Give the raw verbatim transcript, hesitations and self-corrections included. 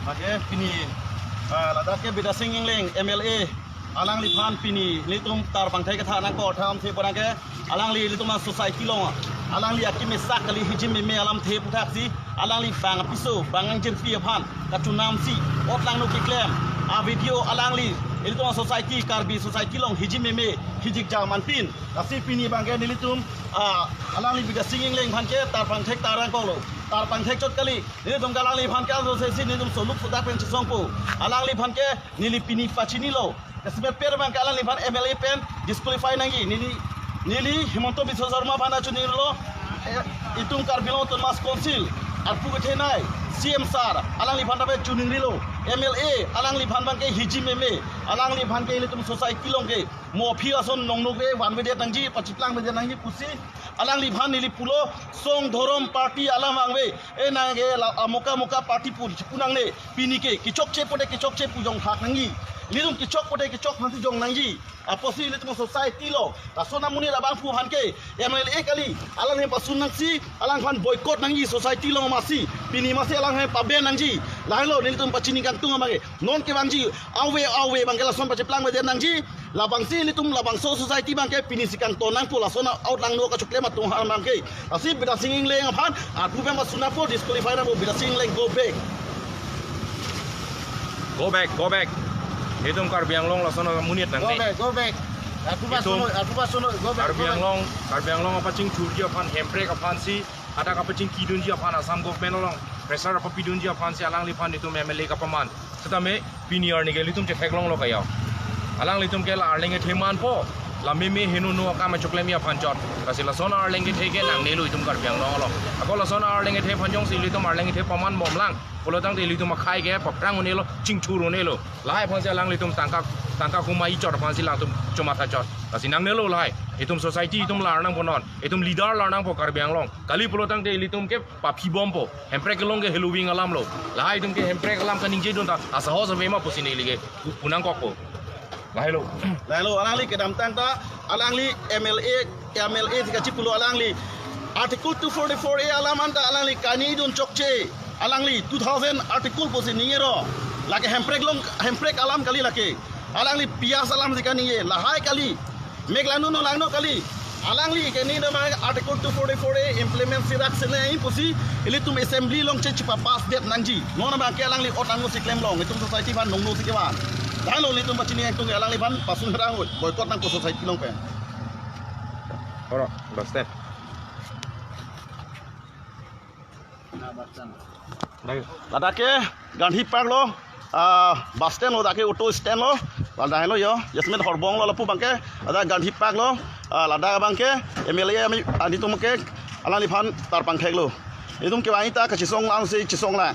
Lake pini, ah, ladak ke Bidya Sing Engleng M L A alangliphan pini nelitum tarpangthek kethan nangkok, thamthe porang ke alangli nelitum a-society along alangli akeme sak kali, hijim meme alamthe aputhaksi alangli bang apiso bang angjirpi aphan kachonamsi otlangno keklem a-video alangli nelitum a-society, Karbi society along hijim meme hijik jam anpin. Lasi pini abang ke nelitum, ah, alangli Bidya Sing Engleng aphan ke tarpangthek tang nangkoklo. Tarpangthek chot kali, nelitum ke alangliphan ke aso sesi nelitum soluk sodak pen chesongpo. Alangliphan ke neli pini pachinilo. Kasemet pen abang ke alangliphan M L A pen disqualify nangji. Neli, neli Himanta Biswa Sarma aphan achu nilo. Eh, itum Karbi Anglong Autonomous Council arpu kethenei C M sir alangliphan ta pen chuning rilo. M L A alangliphan abang ke hijim meme, alangliphan ke ilitum society along ke mo aphi ason nongnok ve vanvedet nangji, pachiplang vedet nangji pusi alangliphan neli pulo, song dhorom party alam vangve, e nang ke la amuka muka party pu punangne, pini ke kechokche pote kechokche pu jongthak nangji, nelitum kechok pote kechok aphansi jong nangji. Apotsi nelitum society along lason amonit abangphu aphan ke M L A kali, alang hem pasun nangsi, alangphan boycott nangji society along masi, pini masi alang hem paben nangji. Lahailo nelitum pachini kangtung abang ke, non kevangji ave ave abang ke lason pachiplang vedet nangji. Labangsi nelitum labangso society abang ke pinisi kangton nangpo, lason a-, otlangno kachoklem atum aphan abang ke. Lasi Bidya Sing Engleng aphan arpu pen pasun nangpo, disqualify nangpo. Bidya Sing Engleng, go back. Go back, go back. Itum Karbi Anglong lason amonit nang Go ne. back, go back. Aku Itum pasunoi, aku pasunoi, go back, Karbi go back. Anglong, Karbi Anglong apachingthurji aphan, hemprek aphansi, hadak apachingkidunji aphan, Assam government along pressure apapidunji aphansi alangliphan itum M L A kapaman. Setame pini arni ke ilitum chetheklonglo kaya. Alanglitum ke la arleng kethe manpo, la meme henono akam achoklemji aphan chot. Lasi lason arleng kethe ke nangnelo itum Karbi Anglong along. Ako lason arleng kethe aphan jongsi ilitum arleng kethe paman bomlang, pulotangte ilitum akhai ke paprang un-elo, chingthur un-elo. Lahai aphansi alanglitum tangka, tangka kumai chot aphansi alangtum chomatha chot. Lasi nangnelo lahai. Itum society itum lar nangpo non. Itum leader lar nangpo Karbi Anglong. Kali pulotangte ilitum ke paphi bompo. Hemprek along ke heloving alamlo. Lahai itum ke hemprek alam kaningjedun ta asahos avema pusi neli ke pu-, pu nangkokpo. Lahailo. Lahailo, alangli kedamtang ta, alangli M L A, M L A ti kachipulo alangli. Article two forty-four A alam anta alangli kaningdun chokche. Alangli two thousand article pusi ningje ro. Lake hemprek along, hemprek alam kali lake. Alangli pias alamsi kaningje, lahai kali. Mek langno no langno kali. Alangli ke ningdun abang Article two forty-four A implement si rak sene pusi ilitum assembly along che chipapass det nangji. Non abang ke alangli otlangno si klemlong, itum society aphan nongno si kevan. Lahailo ilitum pachini kangtung alangliphan pasun herang, boycott nangpo society along pen. Oro, bus stand. Ladak ke Gandhi Park lo, ah, bus stand lo, dak ke auto stand lo, ladak lo yo, jasemet Horbong lo lapu abang ke, ladak Gandhi Park lo, ah, ladak abang ke, M L A ami, anitum ke, alangliphan tarpangtheklo. Itum kevang ta kachesong lang si chesong lang.